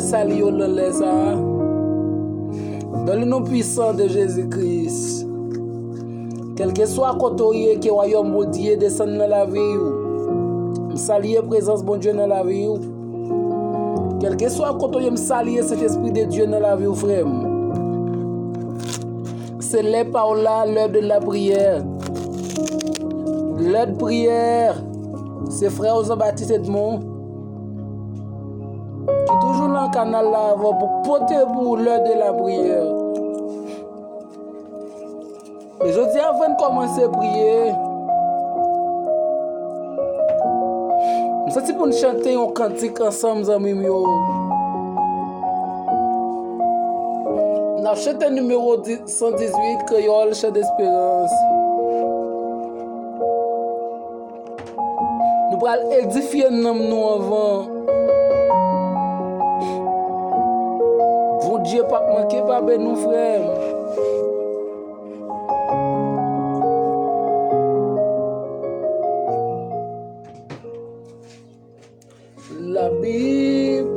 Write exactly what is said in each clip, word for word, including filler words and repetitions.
Salye w nan lè sa a. Dans le nom puissant de Jésus-Christ. Kèlkeswa kote w ye, ke wayòm Bondye desann nan lavi w. M salye prezans Bondye nan lavi w. Kèlkeswa kote w ye, m salye Sentespri de Dye nan lavi w, frè m. Se lè pa w la, l'heure de la prière. L'heure de prière. Se frè w Jean-Baptiste Edmond ki toujou nan kanal la avè w pou pote pou ou l'heure de la prière. Men jodi a, anvan n kòmanse priye, m santi pou n chante yon kantik ansanm, zanmi m yo. N ap chante nimewo di-, san dizuit, Kreyòl, Chan Desperans. Nou pral edifye nanm nou anvan. Bondye p ap manke pa beni w, frè m. Labib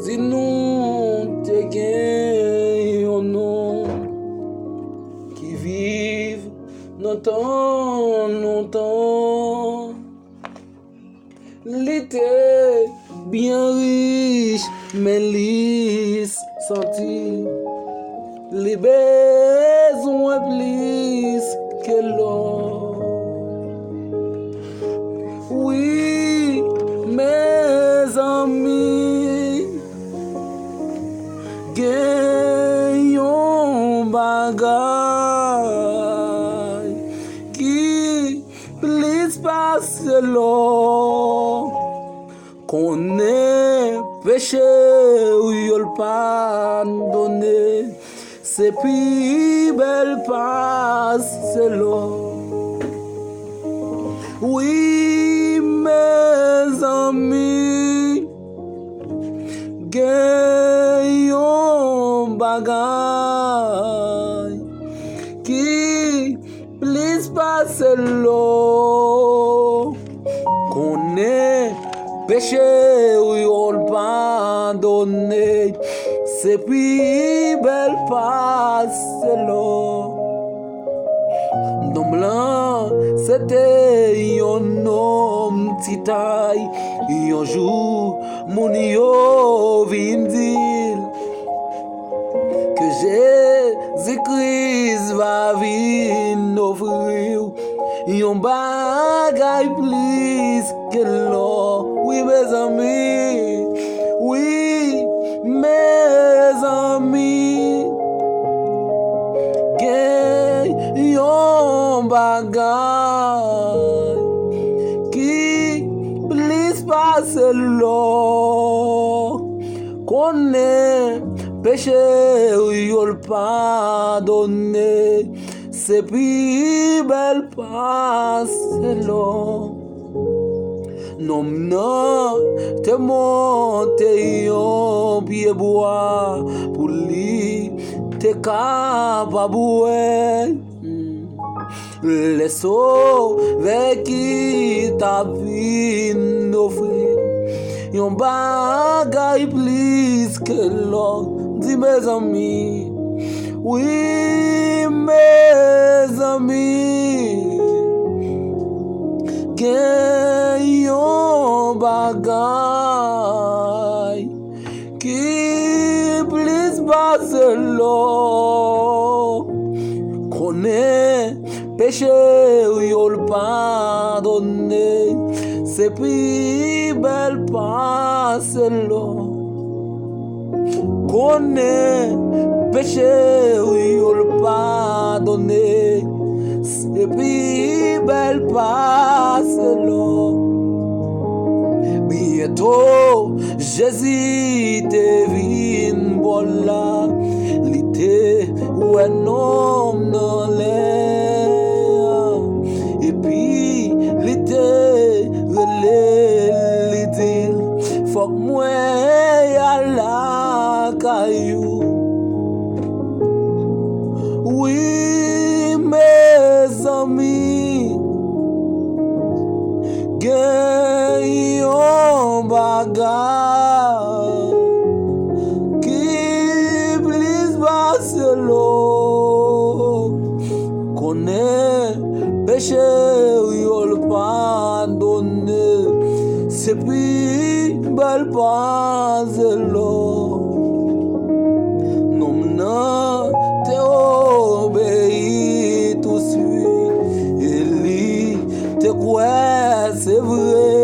di nou te gen yon nonm ki viv nan tan lontan. Li te byen rich, men li santi li bezwen plis ke lò. Wi, mezanmi, gen yon bagay ki plis pase lò. Konnen peche w yo l padone, se pi bèl pase lò. Wi, mezanmi, gen yon bagay ki plis pase lò. Konnen peche w yo l padone, se pi bèl pase lò. Nonm lan se te yon nonm ti tay. Yon jou, moun yo vin di l ke Jezi Kris va vin ofri w yon bagay plis ke lò. Wi, mezanmi, wi, mezanmi, gen yon bagay ki plis pase lò. Konnen peche w yo l padone, se pi bèl pase lò. Nonm nan te monte yon pye bwa pou li te kapab wè. Lè Sovè ki t ap vin ofri yon bagay plis ke lò. Di, mezanmi, wi, mezanmi, gen yon bagay ki plis pase lò. Konnen peche w yo l padone, se pi bèl pase lò. Konnen peche w yo l padone, se pi bèl pase lò. Byento, Jezi te vin bò la, li te wè nonm nan lè a, epi li te rele l, li di l, fòk mwen al lakay ou. Wi, mezanmi, gen yon bagay Peche yo l padone, se pi bèl pase lò. Nonm nan te obeyi touswit, e li te kwè se vre.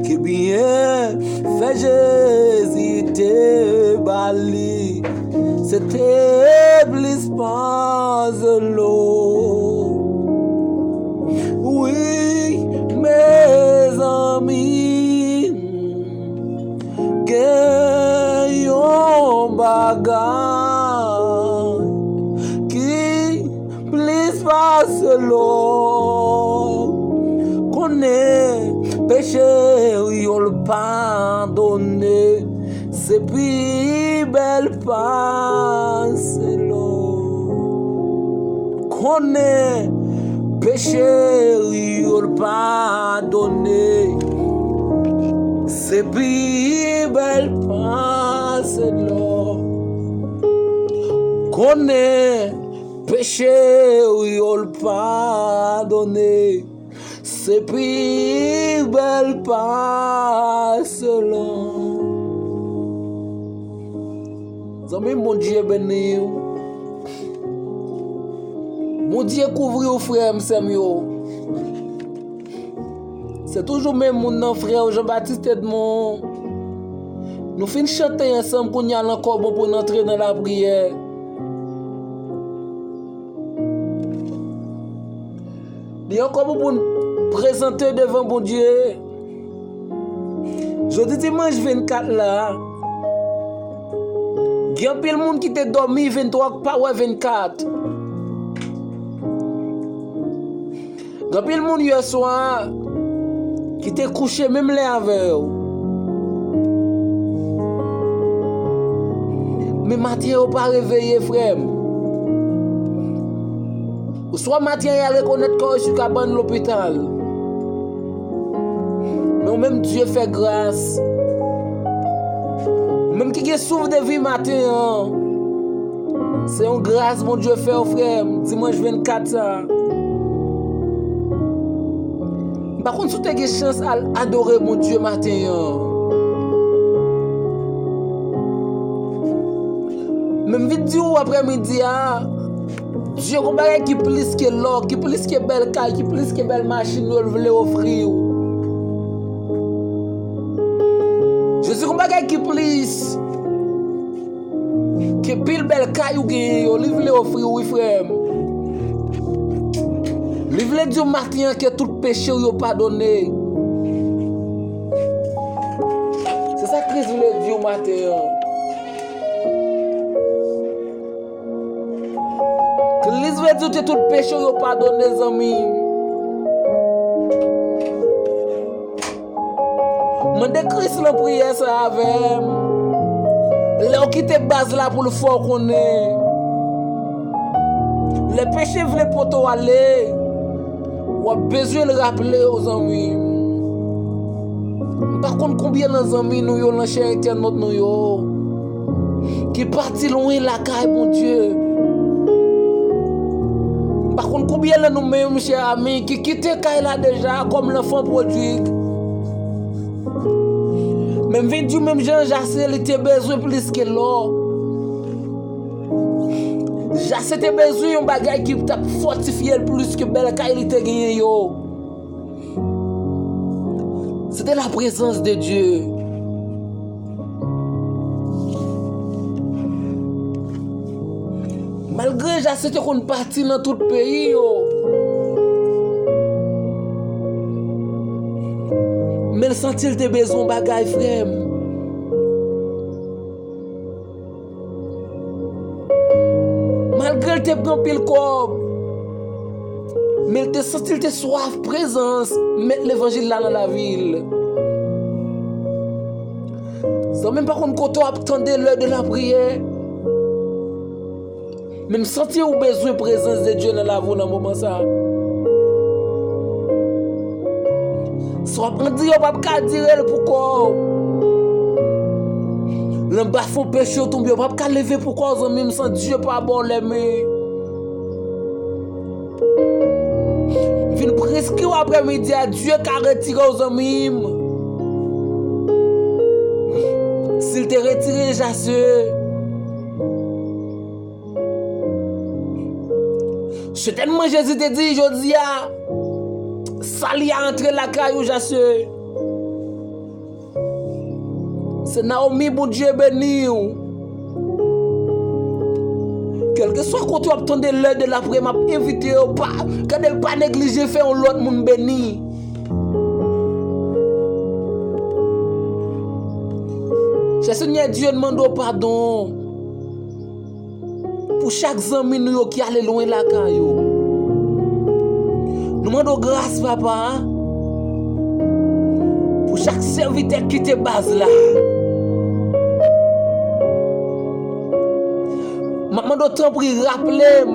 Ki byen fè Jezi te ba li, se te plis pase lò. Wi, mezanmi, gen yon bagay ki plis pase lò. Konnen peche yo l padone, se pi bèl pase lò. Konnen peche yo l padone, se pi bèl pase lò. Konnen peche yo l padone, se pi bèl pase lò. Zanmi m, Bondye beni w. Bondye kouvri w, frè m, sè m yo. Se toujou menm moun nan, frè w Jean Baptiste Edmond. Nou fin chante ansanm, kounye a l ankò bon pou n antre nan lapriyè. Li ankò bon pou n prezante devan Bondye. Jodi dimanch vennkat la, gen anpil moun ki te dòmi venntwa k pa wè vennkat. Gen anpil moun yè swa ki te kouche menm lè avè w. Men maten yo pa reveye, frè m. Oswa maten y al rekonèt kò yo sou kabann lopital. Men ou menm, Dye fè gras. Ou menm ki gen souf de vi maten an, se yon gras Bondye fè w, frè m, dimanch vennkat sa. M pa konn si w te gen chans al adore Bondye maten an. Men m vin di w aprèmidi a, Dye gon bagay ki plis ke lò, ki plis ke bèl kay, ki plis ke bèl machin yo l vle ofri w. Jezi gon bagay ki plis ke pil bèl kay ou genyen yo, li vle ofri w, wi, frè m. Li vle di w maten an ke tout peche w yo padone. Se sa Kris vle di w maten an. Kris vle di w ke tout peche w yo padone, zanmi m. Mande Kris lan priyè sa avè m. Lè w kite baz la pou l fè w konnen. Lè peche vle pote w ale, w ap bezwen l raple w, zanmi m. M pa konn konbyen lan zanmi nou yo, lan chè entènot nou yo, ki pati lwen lakay Bondye. M pa konn konbyen lan nou menm, chè ami, ki kite kay la deja kòm lanfan pwodig. Men m vin di w, menm jan Jase, li te bezwen plis ke lò. Jase te bezwen yon bagay ki t ap fòtifye l plis ke bèl kay li te genyen yo. Se te la prezans de Dye. Malgre Jase te konn pati nan tout peyi yo, men l santi l te bezwen yon bagay, frè m. Malgre l te gen anpil kòb, men l te santi l te swaf prezans Mèt levanjil la nan lavi l. Zanmi m, pa konn kote w ap tande lè de lapriyè, men m santi ou bezwen prezans de Dye nan lavi w nan moman sa. Sa w ap andiye, w p ap ka dire l pou kò w. Lan bafon peche w tonbe, w p ap ka leve pou kò w, zanmi m, san Dye pa ba w lèmen. Enskri w aprè midi a, Dye ka retire w, zanmi m. Si l te retire Jasye, sètènman Jezi te di, jodi a, sali a antre lakay ou, Jasye. Se Naomi, Bondye beni w. Kèlkeswa kote w ap tande Lè de la Priyè, m ap envite w, pa, gade l, pa neglije fè yon lòt moun beni. Chè Senyè Dye, n mande w padon pou chak zanmi nou yo ki ale lwen lakay yo. Nou mande w gras, papa, pou chak sèvitè k kite baz la. M ap mande w, tanpri, raple m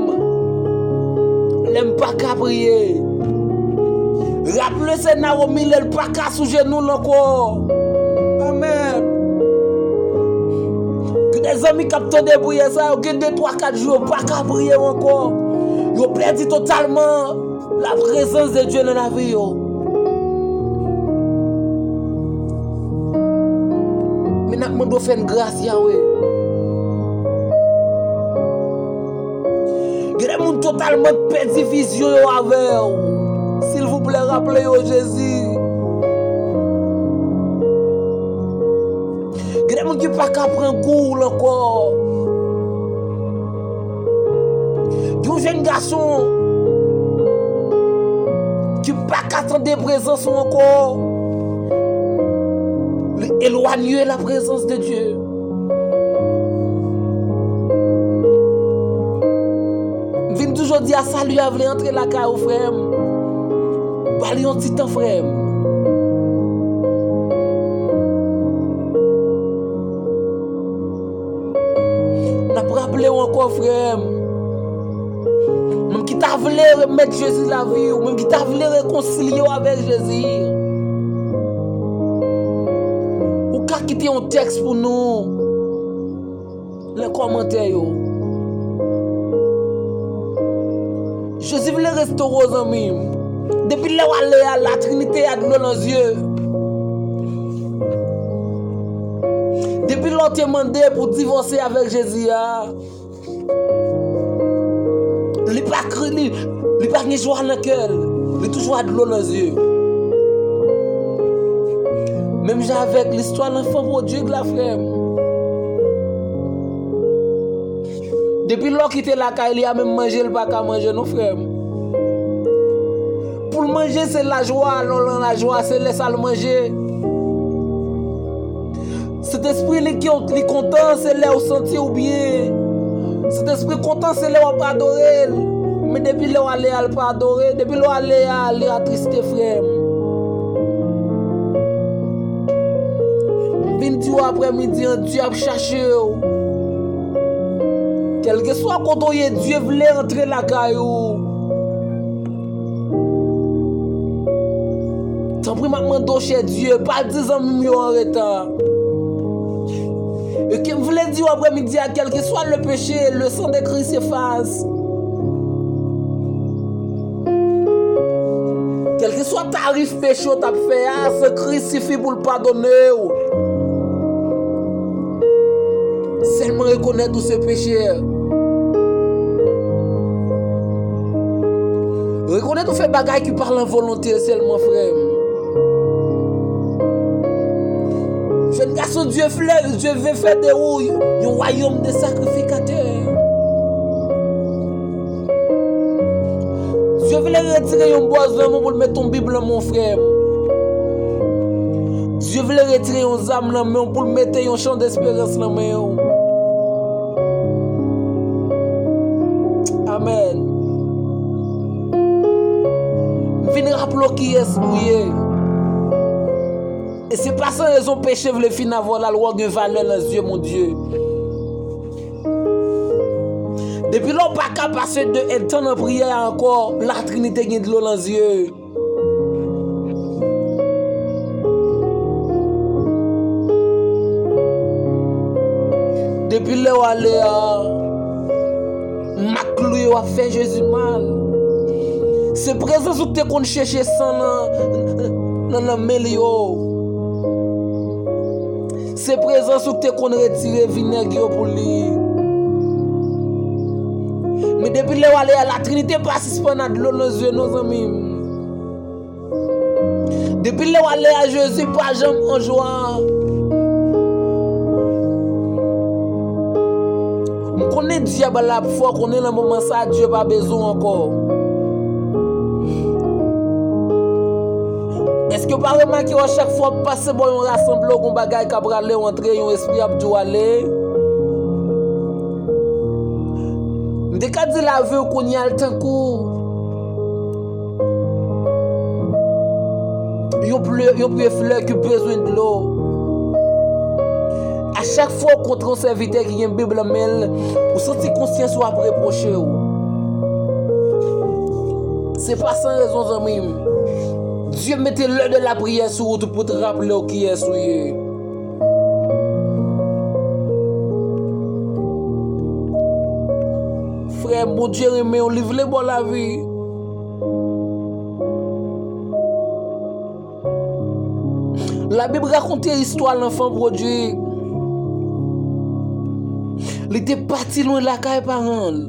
lè m pa ka priye. Raple se Nawomi lè l pa ka sou jenou l ankò. Amèn. Gen de zanmi k ap tande priyè sa yo, gen de, twa, kat jou yo pa ka priye ankò. Yo pèdi totalman la prezans de Dye nan lavi yo. Men n ap mande w fè n gras, Yawe. Gen de moun totalman pèdi vizyon yo avè w. Silvouplè, raple yo, Jezi. Gen de moun ki pa ka pran gou l ankò. Gen yon jèn gason ki pa ka tande prezans ou ankò. Li elwanye la prezans de Dye. M vin di w jodi a, sali a vle antre lakay ou, frè m. Ba li yon ti tan, frè m. N ap raple w ankò, frè m. Menm ki ta vle remèt Jezi lavi w, menm ki ta vle rekonsilye w avèk Jezi, ou ka kite yon tèks pou nou nan kòmantè yo. Jezi vle restore w, zanmi m. Depi lè w ale a, la Trinite a dlo nan zye. Depi lè w te mande pou divòse avèk Jezi a, li pa kri, li, li pa gen jwa nan kè l. Li toujou a dlo nan zye. Menm jan avèk listwa lanfan pwodig la, frè m. Depi lè w kite lakay li a, menm manje l pa ka manje non, frè m. Pou l manje, se lajwa, lè w nan lajwa, se lè sa l manje. Sentespri li ki, li kontan, se lè w santi w byen. Sentespri kontan, se lè w ap adore l. Men depi lè w ale a, l pa adore. Depi lè w ale a, li atriste, frè m. M vin di w, aprè midi an, Dye ap chache w. Kèlkeswa kote w ye, Dye vle antre lakay ou. Tanpri, m ap mande w, chè Dye, pa di zanmi m yo anreta. E ke m vle di w aprè midi a, quel que soit le péché, le sang de Christ efface. Kèlkeswa tarif peche w t ap fè a, san Kris sifi pou l padone w. Sèlman rekonèt ou se pechè. Rekonèt ou fè bagay ki pa lan volonte l sèlman, frè m. Jèn gason, Dye vle, Dye vle fè de ou yon wayòm de sakrifikatè. Dye vle retire yon bwòs nan men w pou l mete yon Bib nan men w, frè m. Dye vle retire yon zam nan men w pou l mete yon chan desperans nan men w. Amèn. M vin raple w kiyès ou ye. E se pa san rezon peche vle fin avè w la, lè w gen valè nan zye Bondye. Depi lè w pa ka pase de èdtan nan priyè a ankò, la Trinite gen dlo nan zye. Depi lè w ale a, mak klou yo ap fè Jezi mal. Se prezans ou k te konn chèche san nan, nan, nan men li yo. Se prezans ou k te konn retire vinèg yo pou li. Men depi lè w ale a, Latrinite pa sispann a dlo nan zye non, zanmi m. Depi lè w ale a, Jezi pa janm an jwa. M konnen dyab la ap fè w konnen nan moman sa a, Dye pa bezwen w ankò. Èske w pa remake w a chak fwa w ap pase bò yon rasanble, w gen yon bagay k ap rale w antre, yon espri ap di w ale? M te ka di lavi w kounye a l tankou yon ple-, yon pye flè ki bezwen dlo. A chak fwa w kontre yon sèvitè ki gen Bib nan men l, ou santi konsyans ou ap repwoche w. Se pa san rezon, zanmi m. Dye mete lè de lapriyè sou ou tou pou te raple w kiyès ou ye. Frè m, Bondye renmen w, li vle ba w lavi. Labib rakonte istwa lanfan pwodui. Li te pati lwen lakay paran l.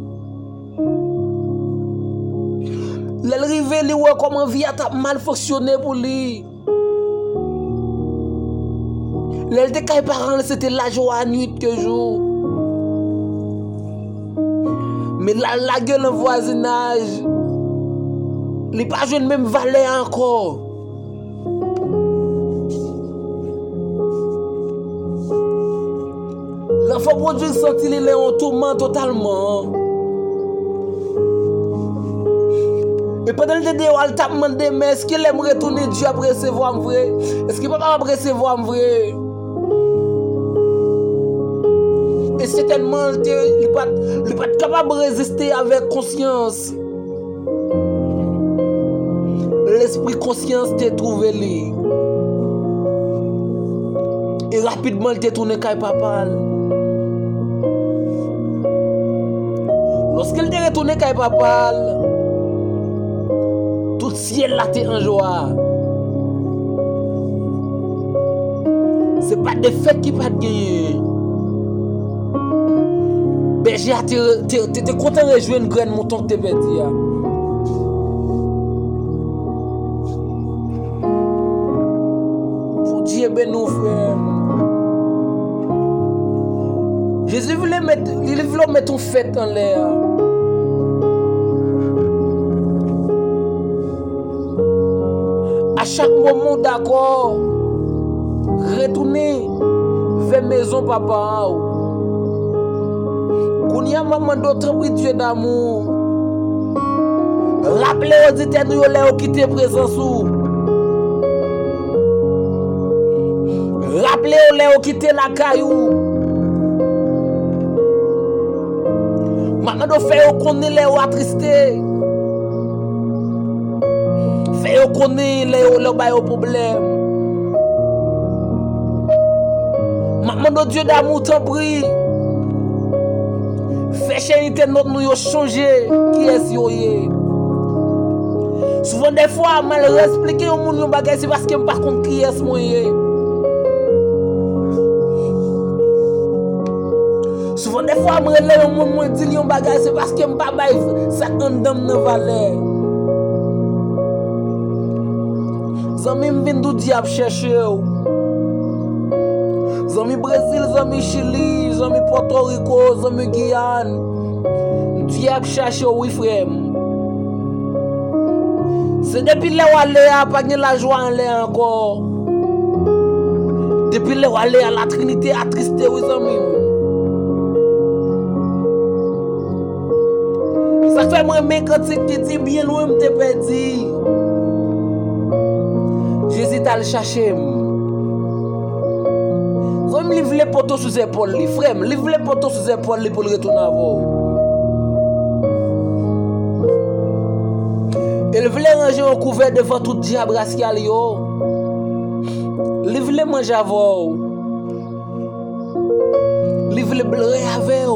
Lè l rive, li wè kòman vi a t ap mal fonksyone pou li. Lè l te kay paran l, se te lajwa nwit ke jou. Men l al lage nan vwazinaj, li pa jwenn menm valè a ankò. Lanfan pwodui santi li nan yon touman totalman. E pandan l te deyò a, l t ap mande, men èske lè m retounen, Dye ap resevwa m vre? Èske papa m ap resevwa m vre? E sètènman, l te, li pa t, li pa t kapab reziste avèk konsyans. Lespri konsyans te twouve li. E rapidman, li te tounen kay papa l. Lòske l te retounen kay papa l, tout syèl la te an jwa. Se pa defèt ki pa t genyen. Bèje a te, te, te, te kontan rejwenn grenn mouton k te pèdi a. Bondye beni w, frè m. Jezi vle met, li vle w met yon fèt anlè a. A chak moman w dakò, retounen vè mezon papa a w. Kounye a, m ap mande w, tanpri, Dye damou, raple oditè nou yo lè yo kite prezans ou. Raple yo lè yo kite lakay ou. M ap mande w fè yo konnen lè yo atriste. Fè yo konnen lè yo, lè w ba yo pwoblèm. M ap mande w, Dye damou, tanpri, fè chè entènot nou yo chonje kiyès yo ye. Souvandèfwa, m al reesplike yon moun yon bagay, se paske m pa konn kiyès mwen ye. Souvandèfwa, m rele yon moun, mwen di l yon bagay, se paske m pa bay sa k anndan m nan valè. Zanmi m, vin di w, Dye ap chèche w. Zanmi Brezil, zanmi Chili, zanmi Pòtoriko, zanmi Giyàn, Dye ap chache w wi, frè m. Se depi lè w ale a, pa gen lajwa anlè ankò. Depi lè w ale a, Latrinite atriste wi, zanmi m. Sa k fè m renmen kantik ki di, byen lwen m te pèdi, Jezi t al chache m. Zanmi m, li vle pote w sou zèpòl li, frè m, li vle pote w sou zèpòl li pou l retounen avè w. E l vle ranje yon kouvè devan tout dyab rasyal yo. Li vle manje avè w. Li vle plere avè w.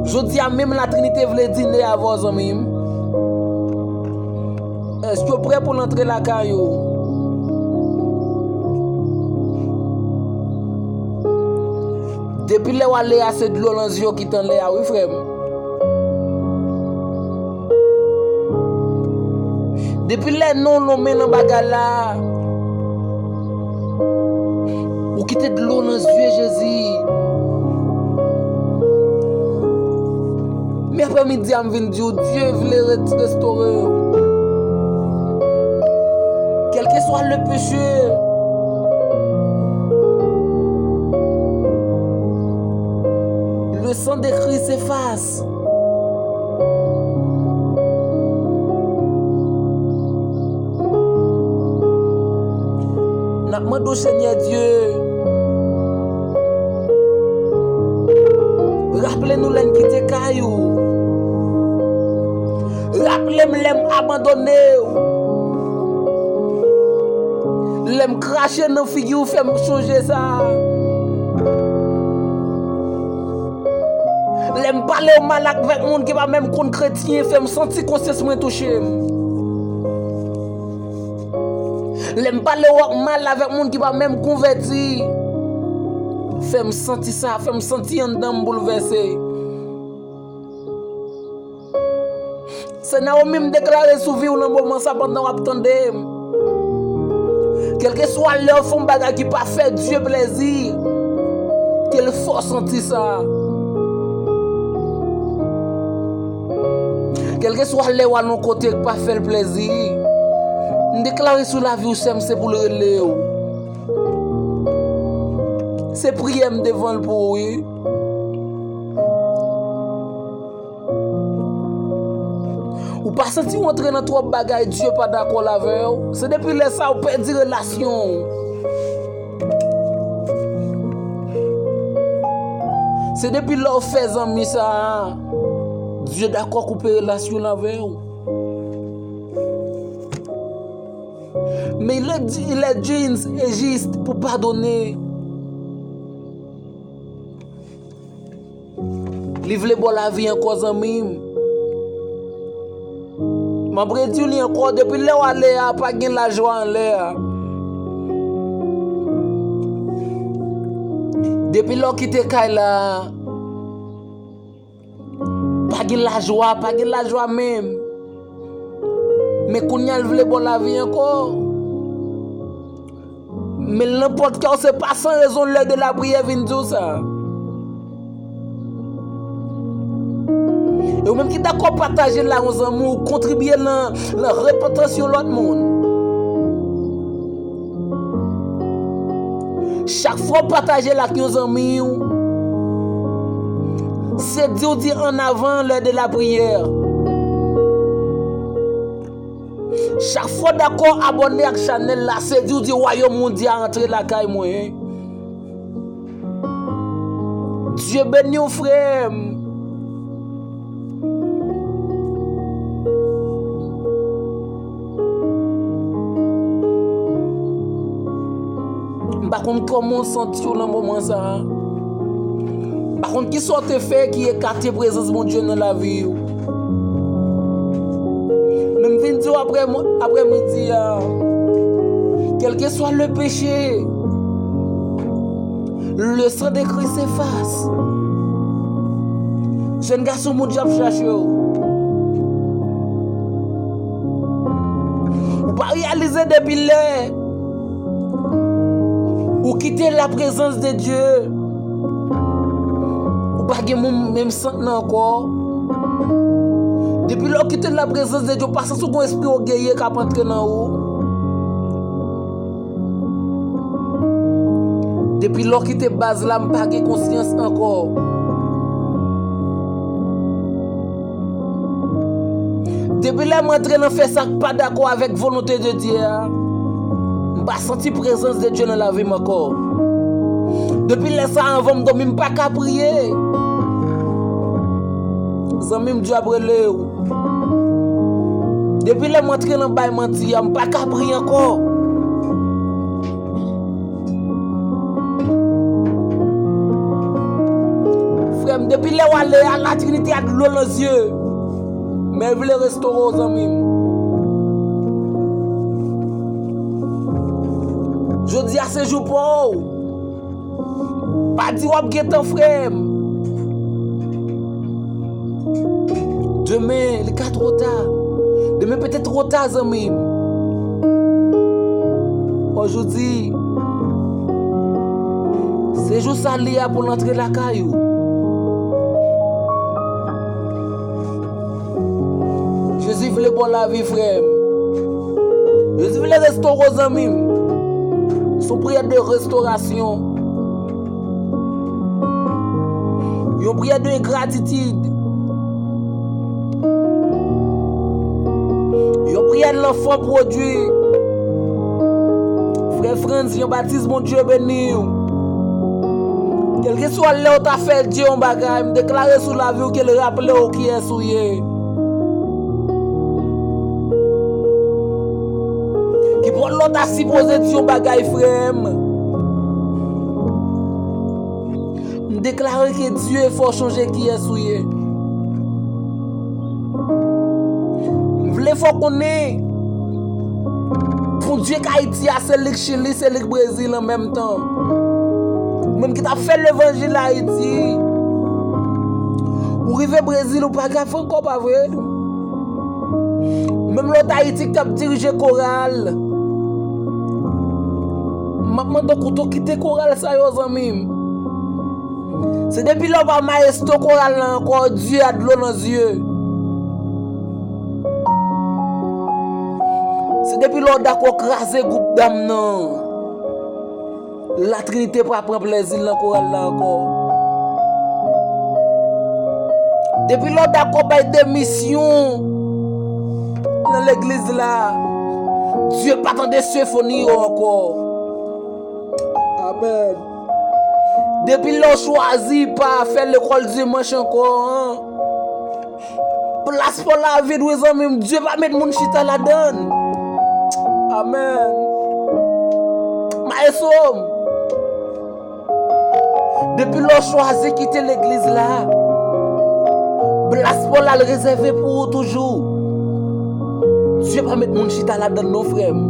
Jodi a menm Latrinite vle dine avè w, zanmi m. Èske w prè pou l antre lakay ou? Depi lè w ale a, se dlo nan zye w kite anlè a, wi, frè m. Depi lè non w lonmen nan bagay la, ou kite dlo nan zye Jezi. Men aprè midi a, m vin di w, Dye vle re-, restore w. Quel que soit le péché, le sang de Christ efface. N ap mande w, Senyè Dye, raple nou lè n kite kay ou. Raple m lè m abandone w. Lè m krache nan figi w, fè m sonje sa. Lè m pale w mal avèk moun ki pa menm konn kretyen, fè m santi konsyans mwen touche m. Lè m pale w mal avèk moun ki pa menm konvèti, fè m santi sa, fè m santi anndan m boulvèse. Seyè, ou menm deklare sou vi w nan moman sa pandan w ap tande m. Kèlkeswa lè w fè yon bagay ki pa fè Dye plèzi, ke l fè w santi sa. Kèlkeswa lè w al yon kote k pa fè l plèzi, m deklare sou lavi w, sè m, se pou l rele w. Se priyè m devan l pou ou, wi. Ou pa santi w antre nan twòp bagay, Dye pa dakò l avè w? Se depi lè sa a ou pèdi relasyon w. Se depi lè w fè zanmi sa a, Dye dakò koupe relasyon l avè w. Men il est, il est juste et juste pou padone. Li vle ba w lavi ankò, zanmi m. M ap redi w li ankò, depi lè w ale a, pa gen lajwa anlè a. Depi lè w kite kay la a, pa gen lajwa, pa gen lajwa menm. Men kounye a l vle ba w lavi ankò. Men l nan pòt kè w, se pa san rezon lè de lapriyè vin di w sa. E ou menm ki dakò pataje l ak yon zanmi w, kontribye nan, nan repantans yon lòt moun. Chak fwa w pataje l ak yon zanmi w, se di w di annavan lè de lapriyè. Chak fwa w dakò abòne ak chanèl la, se di w di Wayòm Bondye a antre lakay mwen. Dye beni w, frè m. M pa konn kòman w santi w nan moman sa a. M pa konn kisa w te fè ki ekate prezans Bondye nan lavi w. Men m vin di w aprè, aprè midi a, quel que soit le péché, le sang de Christ efface. Jèn gason, Bondye ap chache w. Ou pa reyalize depi lè ou kite laprezans de Dye, ou pa gen moun menm sant nan ankò. Depi lè w kite laprezans de Dye, ou pa santi w gon espri ògeye k ap antre nan ou. Depi lè w kite baz la, m pa gen konsyans ankò. Depi lè m antre nan fè sa k pa dakò avèk volonte de Dye a, m pa santi prezans de Dye nan lavi m ankò. Depi lè sa a, anvan m dòmi, m pa ka priye. Zanmi m, Dye ap rele w. Depi lè m antre nan bay manti a, m pa ka priye ankò. Frè Depi lè w ale a, Latrinite a dlo nan zye. Men l vle restore w, zanmi m. Jodi a se jou pa w. Pa di w ap gen tan, frè m. Demen, li ka twò ta. Demen petèt twò ta, zanmi m. Ojodi, se jou sa li a pou l antre lakay ou. Jezi vle ba w lavi, frè m. Jezi vle restore w, zanmi m. Se yon priyè de restorasyon. Yon priyè de gratitid. Yon priyè lanfan pwodui. Frè Frantz Jean Baptiste, Bondye beni w. Kèlkeswa lè w ta fè Dye yon bagay, m deklare sou lavi w ke l raple w kiyès ou ye. Ki pwòt lè w ta sipoze di yon bagay, frè m. M deklare ke Dye fè w chonje kiyès ou ye. M vle fè w konnen, Bondye k Ayiti a, se li k Chili, se li k Brezil an menm tan. Ou menm ki t ap fè levanjil Ayiti, ou rive Brezil, ou pa grav ankò, pa vre? Ou menm lòt Ayiti ki t ap dirije koral, m ap mande w kote w kite koral sa yo, zanmi m. Se depi lè w pa maestro koral la ankò, Dye a dlo nan zye. Se depi lè w dakò kraze gwoup dam nan, Latrinite pa pran plezi l nan koral la ankò. Depi lè w dakò bay demisyon nan legliz la, Dye pa tande senfoni yo ankò. Amèn. Depi lè w chwazi pa fè lekòl dimanch ankò an, plas pa w la vid, wi, zanmi m. Dye pa met moun chita ladan l. Amèn. Maestro m, depi lè w chwazi kite legliz la, plas pa w la rezève pou ou toujou. Dye pa met moun chita ladan l non, frè m.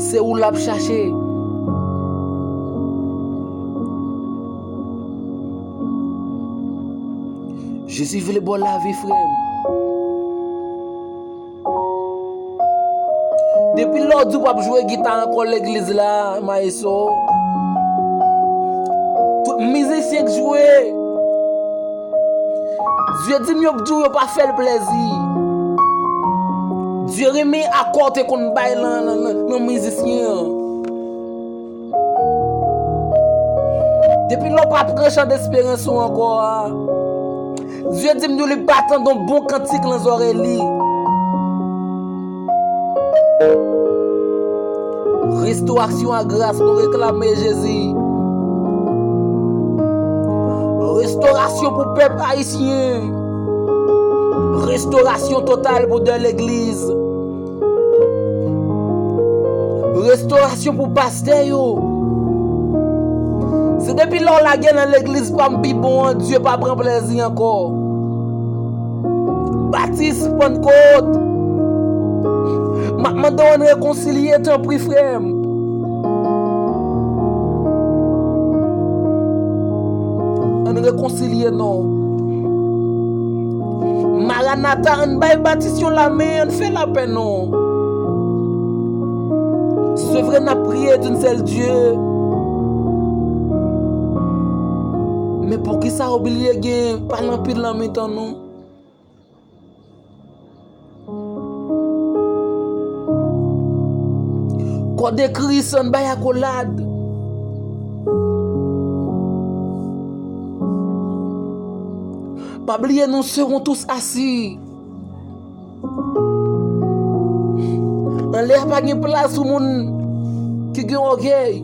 Se ou l ap chache. Jezi vle ba w lavi, frè m. Depi lè w di w p ap jwe gita ankò legliz la, maestro, tout mizisyen k jwe, Dye di m yo di w yo pa fè l plezi. Dye renmen akò w te konn bay lan nan, nan, nan mizisyen an. Depi lè w pa pran chan desperans ou ankò a, Dye di m di w li pa tande yon bon kantik nan zòrèy li. Restorasyon a gras nou reklame, Jezi. Restorasyon pou pèp ayisyen. Restorasyon total pou de legliz. Restorasyon pou pastè yo. Se depi lè w lage nan legliz pa m pi bon an, Dye pa pran plezi ankò. Batis, Pannkot. M ap mande w ann rekonsilye, tanpri, frè m. Ann rekonsilye non. Maranata, ann bay batis yon lamen, ann fè lapè non. Se vre n ap priye d'un sèl Dye. Men poukisa w bliye gen pale anpil nan mitan nou? Kò de Kris, ann bay akolad. Pa bliye nou serons tous assis. Anlè a pa gen plas pou moun ki gen ògèy.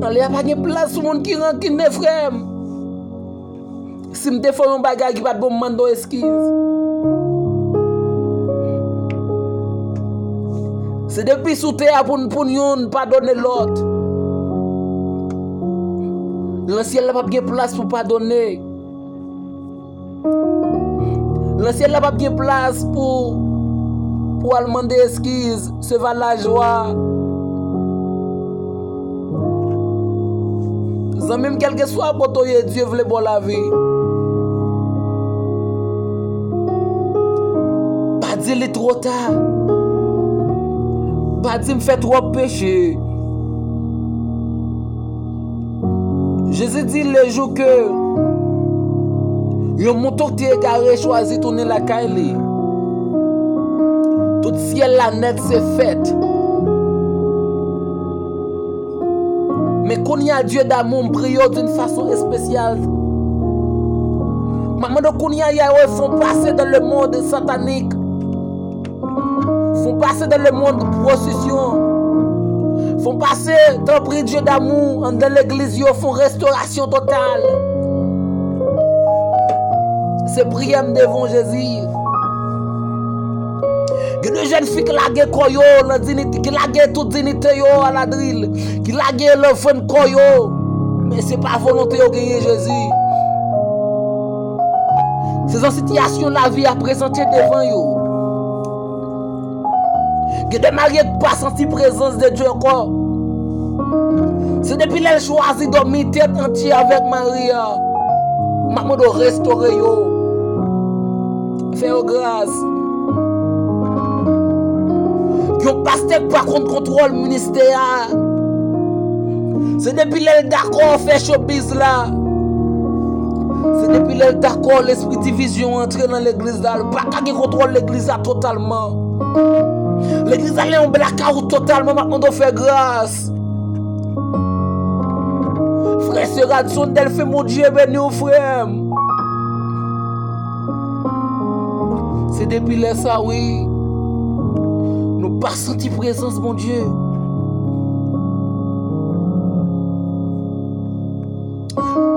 Anlè a pa gen plas pou moun ki rankinen, frè m. Si m te fè yon bagay ki pa t bon, m mande w eskiz. Se depi sou tè a pou n, pou n youn padone lòt. Nan syèl la p ap gen plas pou padone. Nan syèl la p ap gen plas pou, pou al mande eskiz, se va lajwa. Zanmi m, kèlkeswa kote w ye, Dye vle ba w lavi. Pa di li twò ta. Pa di m fè twòp peche. Jezi di, le jou ke yon mouton ki te egare chwazi tounen lakay li, tout syèl la nèt se fèt. Men kounye a, Dye damou, m priye w d'une façon spéciale. M ap mande w kounye a, Yahweh, fè w pase dans le monde satanique. Fè w pase dans le monde prostitution. Fè w pase, tanpri, Dye damou, anndan legliz yo, fè w restorasyon total. Se priyè m devan w, Jezi. Gen de jèn fi ki lage kò yo nan dinite, ki lage tout dinite yo aladril, ki lage yo nan vann kò yo. Men se pa volonte yo genyen, Jezi. Se jan sitiyasyon lavi a prezante devan yo. Gen de marye k pa santi prezans de Dye ankò. Se depi lè l chwazi dòmi tèt antye avèk mari a. M ap mande w restore yo. Fè yo gras. Yon pastè k pa konn kontwòl ministè a. Se depi lè l dakò fè showbiz la. Se depi lè l dakò lespri divizyon antre nan legliz la. L pa ka gen kontwòl legliz la totalman. Legliz la yon blakawout totalman, m ap mande w fè gras. Frè Seradson Delphin, Bondye beni w, frè m. Se depi lè sa, wi, nou pa santi prezans Bondye.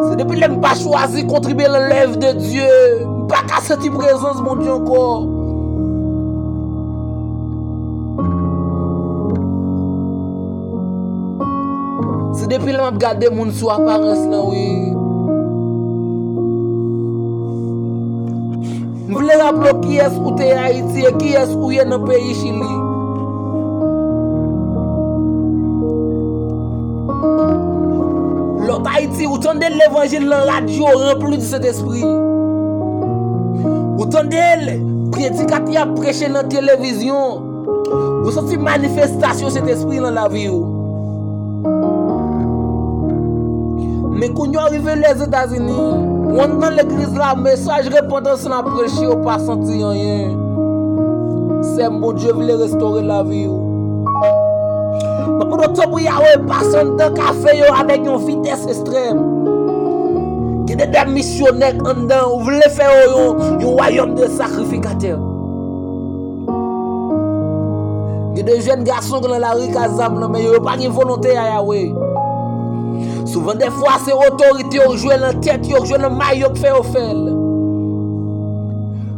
Se depi lè m pa chwazi kontribye nan lèv de Dye, m pa ka santi prezans Bondye ankò. Se depi lè m ap gade moun sou aparans lan, wi. M vle raple w kiyès ou te ye Ayiti e kiyès ou ye nan peyi Chili. Lè w t Ayiti, ou tande levanjil nan radyo ranpli di Sentespri. Ou tande predikatè ap preche nan televizyon. Ou santi manifestasyon Sentespri nan lavi w. Men kounye a w rive Lèzetazini, ou anndan legliz la, mesaj repantans la preche, ou pa santi anyen. Sè m, Bondye vle restore lavi w. M ap mande w tanpri, Yahweh, pase anndan kafe yo avèk yon vitès ekstrèm. Gen de, de misyonè k anndan, ou vle fè yo yon, yon wayòm de sakrifikatè. Gen de jèn gason k nan lari k a zam nan men yo, yo pa gen volonte a Yahweh. Souvan dèfwa se otorite yo k jwe nan tèt yo, k jwe nan may yo k fè yo fè l.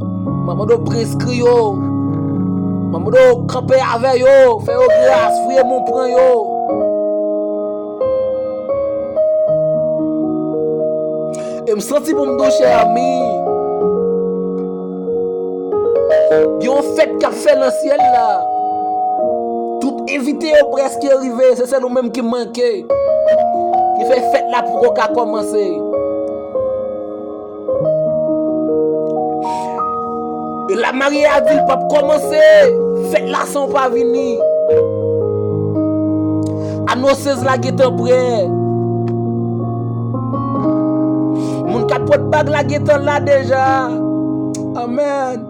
M ap mande w preskri yo. M ap mande w kanpe avè yo, fè yo gras, fouye men w pran yo. E m santi pou m di w, chè ami, gen yon fèt k ap fèt nan syèl la. Tout envite yo prèske rive, se sèl ou menm ki manke. Ki fè fèt la poko ka kòmanse. E la marye a di l p ap kòmanse fèt la san w pa vini. Anonsez la gentan prè. Moun k ap pot bag la gentan la deja. Amèn.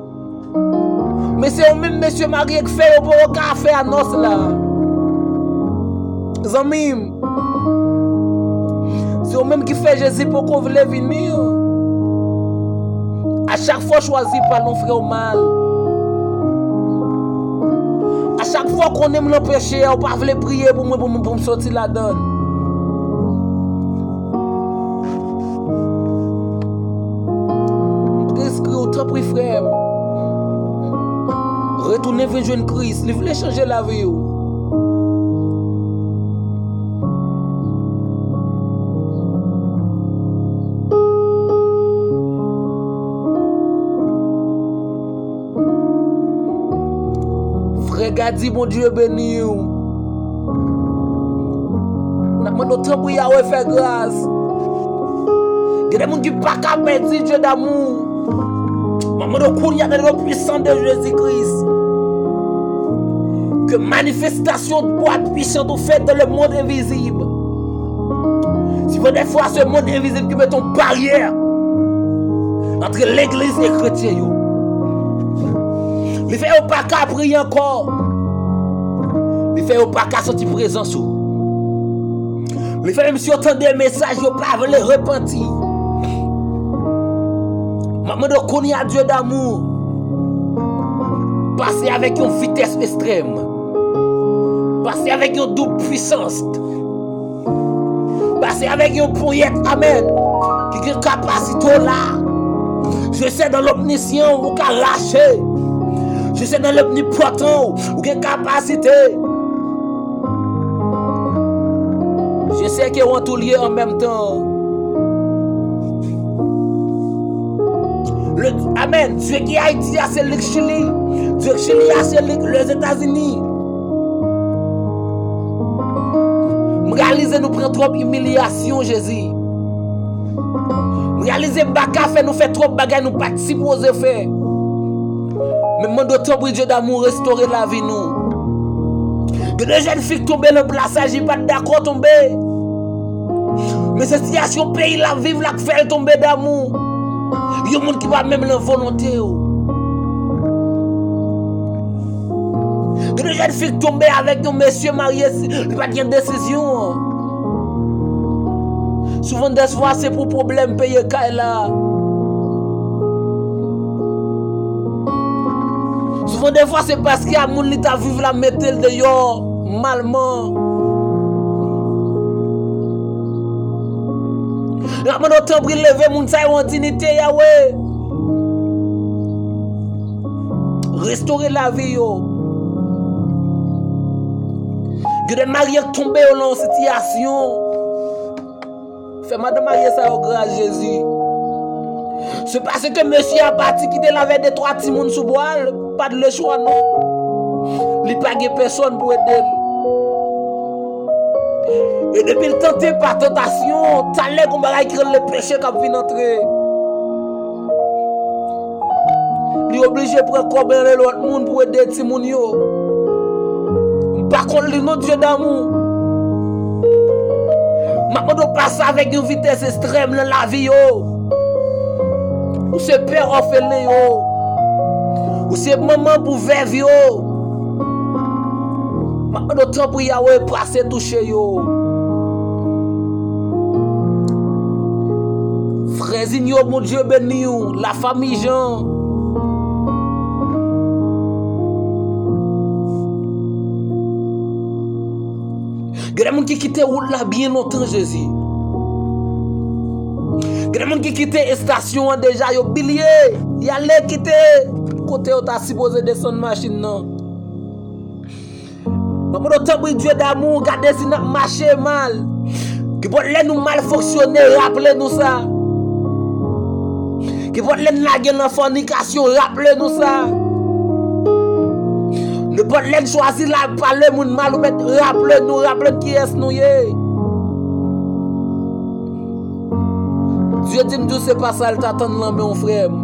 Men se yo menm mesye marye k fè yo poko ka fè anons la. Zanmi m, se yo menm ki fè Jezi poko vle vini. A chak fwa w chwazi pale yon frè w mal. A chak fwa w konnen m nan peche a, ou pa vle priye pou mwen, pou mwen, pou m soti ladan l. M preskri w, tanpri frè m. Retounen vin jwenn Kris, li vle chanje lavi w. Ka di Bondye beni w. N ap mande w tanpri Yawe fè gras. Gen de moun ki pa ka pèdi Dye damou. M ap mande w kounye a nan le non pwisan de Jezi Kris. Ke manifestasyon pwa pwisan ou fèt dans le monde invisible. Souvent des fois, ce monde invisible qui met une barrière entre l'église et chrétien yo. Li fè yo pa ka priye ankò. Li fè yo pa ka santi prezans ou. Li fè menm si yo tande mesaj, yo pa vle repanti. M ap mande w kounye a Dye damou. Pase avèk yon vitès ekstrèm. Pase avèk yon doub pwisans. Pase avèk yon ponyèt, amèn, ki gen kapasite w la. Je sais dans l'omniscient ou ka rache. Je sais dans l'omnipotent ou gen kapasite. Je sais ke w an tou lye an menm tan. Le, amèn. Dye ki Ayiti a, se li k Chili. Dye k Chili a, se li k Lèzetazini. M reyalize nou pran twòp imilyasyon, Jezi. M reyalize baka fè nou fè twòp bagay nou pa t sipoze fè. Men m mande w tanpri, Dye damou, restore lavi nou. Gen de jèn fi k tonbe nan plasaj, li pa t dakò tonbe. Men se sitiyasyon peyi l ap viv la k fè l tonbe damou yon moun ki pa menm nan volonte w. Gen de jèn fi k tonbe avèk yon mesye marye, li pa t gen desizyon an. Souvent des fois, se pou pwoblèm peye kay la. Souvent des fois, se paske a moun li t ap viv la mete l deyò malman. N ap mande w tanpri leve moun sa yo an diyite, Yawe. Restore lavi yo. Gen de marye k tonbe yo nan yon sitiyasyon. Fè madanm marye sa yo gras, Jezi. Se paske mesye a pati kite l avèk de twa timoun sou bra l, pa t lechwa non. Li pa gen pèsòn pou ede l. E depi l tante pa tantasyon, talè gon bagay ki rele peche k ap vin antre. Li oblije pran kòb nan lòt moun pou ede timoun yo. M pa konn li non, Dye damou. M ap mande w pase avèk yon vitès ekstrèm nan lavi yo. Ou se pè òfelen yo. Ou se manman pou vèv yo. M ap mande w tanpri, Yawe, pase touche yo. Frè Zinyo, Bondye beni w. Lafanmi Jan. Gen de moun ki kite wout la byen lontan, Jezi. Gen de moun ki kite estasyon an deja, yo bliye. Y ale kite kote yo ta sipoze desann machin nan. Mwen mande w tanpri, Dye damou, gade si n ap mache mal. Kenpòt lè nou mal fonksyone, raple nou sa. Kenpòt lè n lage nan fònikasyon, raple nou sa. Nenpòt lè n chwazi la pale moun mal, ou mèt raple nou, raple n kiyès nou ye. Dye di m di w se pa sa l t atann nan men w, frè m.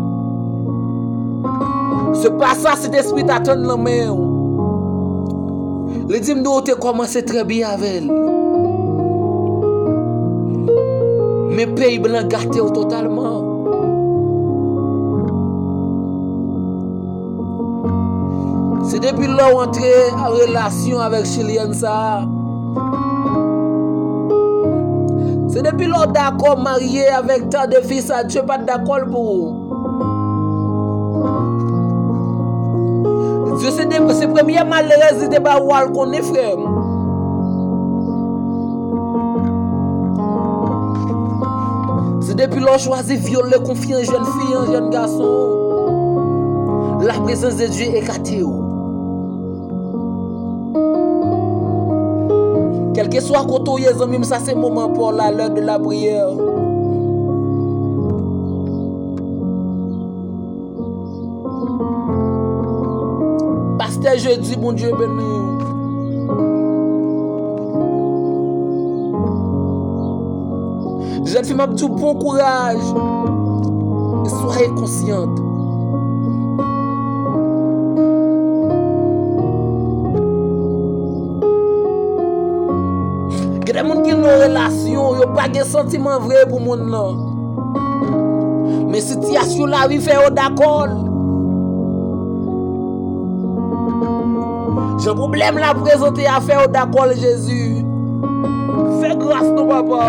Se pa sa Sentespri t atann nan men w. Li di m di w ou te kòmanse trè byen avè l. Men peyi blan gate w totalman. Se depi lè w antre an relasyon avèk chilyèn sa a. Se depi lè w dakò marye avèk ta de fi sa, Dye pa t dakò l pou ou. Dye se de, se premyè malerèz li te ba ou al konnen, frè m. Se depi lè w chwazi vyole konfyans jèn fi an, jèn gason an, la présence de Dieu ekate w. Kèlkeswa kote w ye, zanmi m, sa se moman pa w la, l'heure de la prière. Pastè Jedi, Bondye beni w. Jèn fi, m ap di w bon kouraj. Soyez consciente. Gen de moun ki nan relasyon, yo pa gen santiman vre pou moun nan. Men sitiyasyon lavi fè yo dakò l. Jan pwoblèm la prezante a fè yo dakò l, Jezi. Fè gras non, Papa.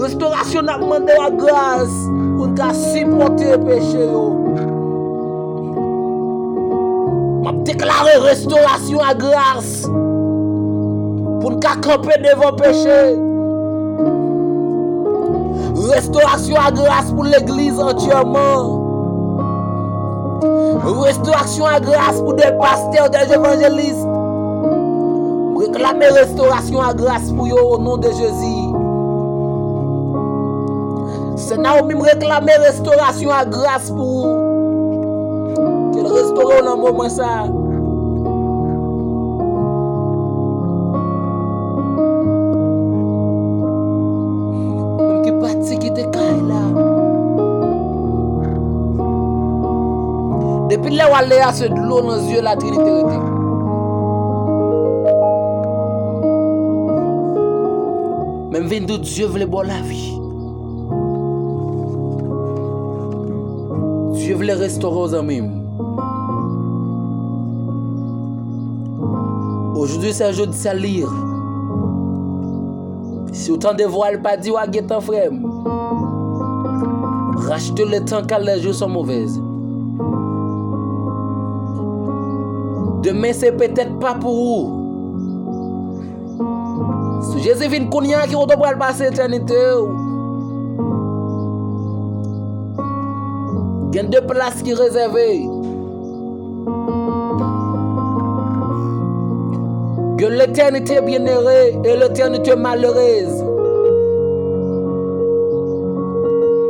Restorasyon n ap mande w ak gras pou n ka sipòte peche yo. M ap deklare restorasyon ak gras pou n ka kanpe devan peche. Restorasyon ak gras pou legliz antyèman. Restorasyon ak gras pou de pastè, de evanjelis. M reklame restorasyon ak gras pou yo, o non de Jezi. Sè Naomi, m reklame restorasyon ak gras pou ou. Ke l restore w nan moman sa a. Moun ki pati kite kay la. Depi lè w ale a, se dlo nan zye, latrinite rete. Men m vin di w, Dye vle ba w lavi. Dye vle restore w, zanmi m. Aujourd'hui, c'est un jour de salut. Si w tande vwa l, pa di w a gentan, frè m. Rachte le tan, car les jours sont mauvais. Demen se petèt pa pou ou. Si Jezi vin kounye a, ki kote w pral pase etènite w? Gen de plas ki rezève. Que l'éternité bienheureuse et l'éternité malheureuse.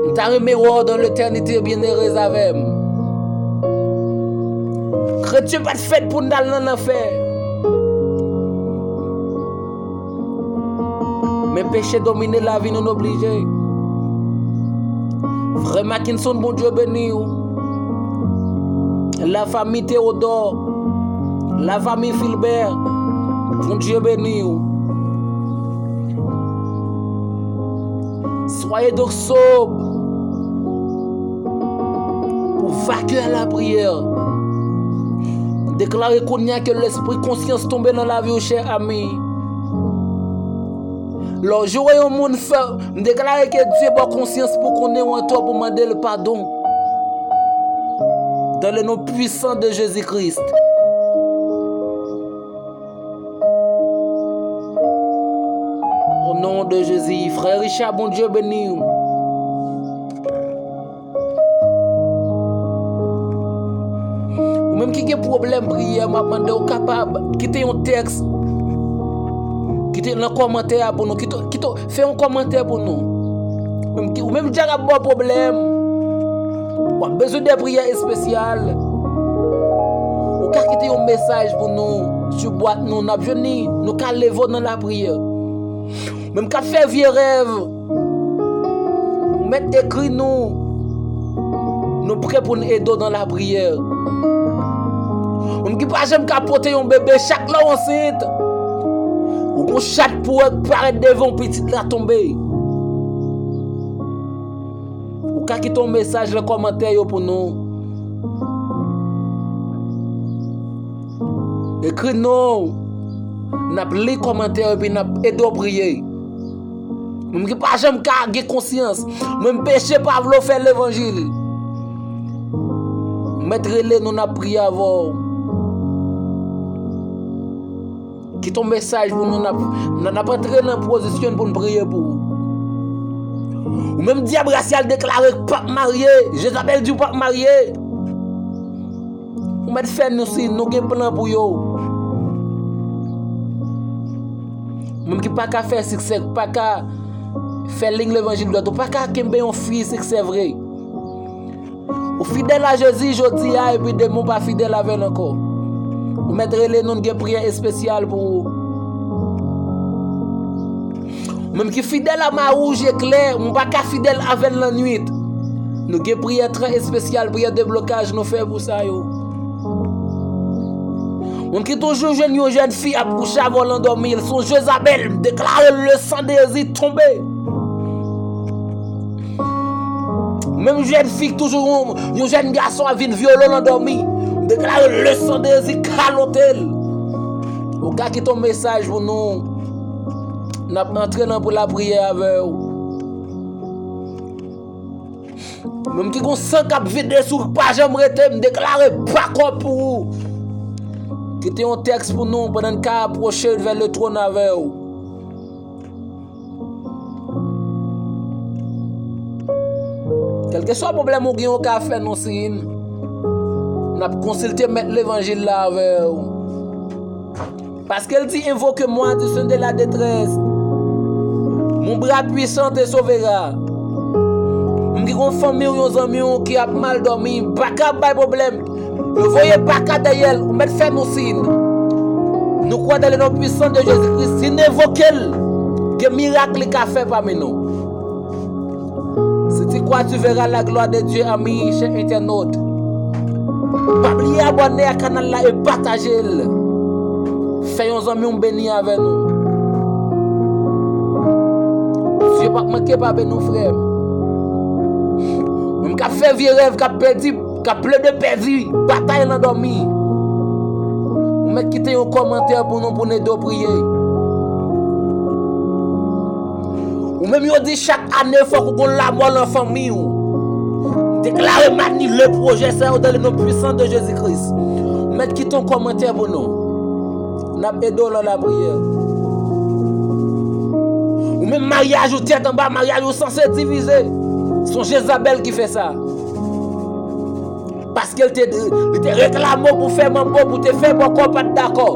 M ta renmen wè w dans l'éternité bienheureuse avè m. Kretyen pa t fèt pou n al nan lanfè. Men peche domine lavi nou, n oblije. Frè Mackinson, Bondye beni w. La famille Théodore, la famille Philbert, Bondye beni w. Soyez donc sobre pour vaquer à la prière. Deklare kounye a ke lespri konsyans tonbe nan lavi w, chè ami. Lè w joure yon moun, fè, m deklare ke Dye ba w konsyans pou konnen w antò pou mande l padon. Dans le nom puissant de Jésus-Christ. Au nom de Jésus, frè Richard, Bondye beni w. Ou menm ki gen pwoblèm priyè, m ap mande w kapab kite yon tèks, kite nan kòmantè a pou nou, kite, kite, fè yon kòmantè pou nou. Ou menm ki, ou menm djab ap ba w pwoblèm, w ap bezwen de priyè espesyal, ou ka kite yon mesaj pou nou sou bwat nou, n ap jwenn li, nou ka leve w nan lapriyè. Ou menm k ap fè vye rèv, ou mèt ekri nou. Nou prè pou n ede w nan lapriyè. Ou menm ki pa janm ka pote yon bebe, chak lè w ansent, ou gon chat pou wè k parèt devan w, pitit la tonbe. Ou ka kite yon mesaj nan kòmantè yo pou nou. Ekri non w. N ap li kòmantè yo epi n ap ede w priye. Menm ki pa janm ka gen konsyans. Menm peche pa vle w fè levanjil. Mèt rele nou, n ap priye avè w. Kite yon mesaj pou nou, n ap, n ap antre nan pozisyon pou n priye pou ou. Ou menm dyab rasyal deklare k p ap marye, Jezabèl di w p ap marye. Ou mèt fè nou si nou gen plan pou yo. Ou menm ki pa ka fè siksè, ki pa ka fè liy levanjil dwat, ou pa ka kenbe yon fi siksè vre. Ou fidèl a Jezi jodi a, epi demen w pa fidèl avè l ankò. Ou mèt rele nou, n gen priyè espesyal pou ou. Ou menm ki fidèl a mari w je klè, ou pa ka fidèl avè l lannwit. Nou gen priyè trè espesyal, priyè deblokaj nou fè pou sa yo. Moun ki toujou jwenn yon jèn fi ap kouche avè w nan dòmi, l se yon Jezabèl, m deklare le sang de Jésus tonbe. Menm jèn fi k toujou yon, yon jèn gason ap vin vyole w nan dòmi, m deklare le sang de Jésus kalote l. Ou ka kite yon mesaj pou nou. N ap antre nan pou lapriyè avè w. Menm ki gon san k ap vide sou, pa janm rete, m deklare bakòp pou ou. Kite yon tèks pou nou pandan n ka apwoche vè le twòn avè w. Kèlkeswa pwoblèm ou gen, ou ka fè nou siy. N ap konsilte mèt levanjil la avè w. Paske l di, invoquez-moi du sein de la détresse. Mon bras puissant te sauvera. M gen yon fanmi w, yon zanmi w ki ap mal dòmi, baka ap bay pwoblèm. Yo voye baka dèyè l, ou mèt fè nou siy. Nou kwè dans le nom puissant de Jésus-Christ, si n envoke l, gen mirak li ka fè pami nou. Si tu crois, tu verras la gloire de Dieu, ami, chè entènot. Pa bliye abòne a kanal la e pataje l. Fè yon zanmi w beni avè nou. Dye p ap manke pa beni w, frè m. Menm k ap fè vye rèv, k ap pèdi, k ap plede pèdi batay nan dòmi. Ou mèt kite yon kòmantè pou nou, pou n ede w priye. Ou menm yo di chak ane fòk ou gon lamò nan fanmi w. M deklare m anile pwojè sa yo dans le nom puissant de Jésus-Christ. Ou mèt kite yon kòmantè pou nou. N ap ede w nan lapriyè. Ou menm maryaj ou tèt anba, maryaj ou sanse divize. Se yon Jezabèl ki fè sa. Paske l te, li te reklame w pou fè manbo, pou te fè bòkò, w pa t dakò.